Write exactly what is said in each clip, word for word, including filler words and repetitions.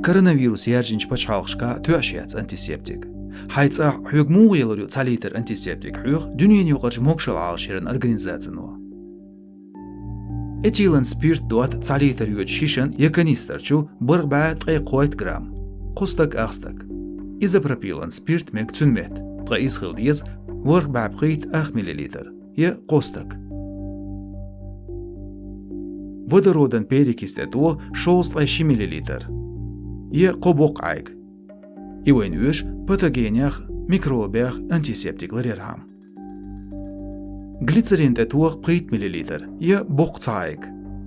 Коронавирус яьржинчу пачхьалкхашка тоьаш яц антисептик. Хьайн цӀахь хьоьга муха лелор ю цхьа литр антисептик хьоьху Дуьненаюкъарчу могашалла Ӏалашъяран организацино. Этилан спирт дотта цхьа литр йоьдучу шишан я канистр чу бархӀ бӀе ткъе кхойтта грамм, кхо стаг ах стаг. Изопропилан спирт мега цуьнан метта, ткъа иза хила деза ворхӀ бӀе пхийтта ах миллилитр я кхо стаг. Водородан перекись тӀе тоха шовзткъе ши миллилитр я кхо боккха Ӏайг. И вайна оьшу патогенех, микробех антисептик ларъярхьама. Глицерин тӀе тоха пхийтта миллилитр я боккха цхьа Ӏайг.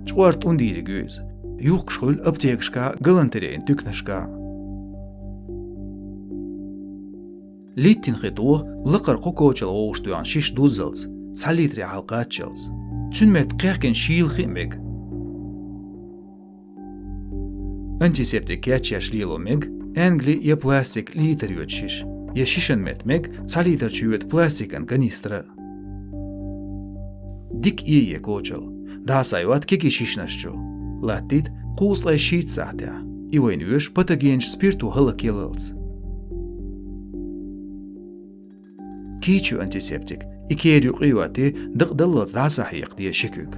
ЧкъоьртӀа тӀундийриг ю иза. Юхкуш хуьлу аптекашка, галантерейн туьканашка. Литтина хи тоха лакхара кхо кочалла вовшахтоьхна шиша дуззалц, цхьа литре хьалакхаччалц. Цуьнан метта кхехкина шийла хи а мега. Антисептик кечъеш лело мега энгли я пластик литр йоьду шиша, я шишан метта мега цхьа литр чу йоьду пластикан канистра. Дика ийе кочалла, дӀасайотта кегий шишанаш чу. Латтийта кхузткъе шийтта сахьтехь. И вайна оьшу патогенаш спирто хӀаллакъяллалц. Кийча ю антисептик, и кера юкъа а йоттий, дакъа даллалц дӀасахьекха деза ши куьг.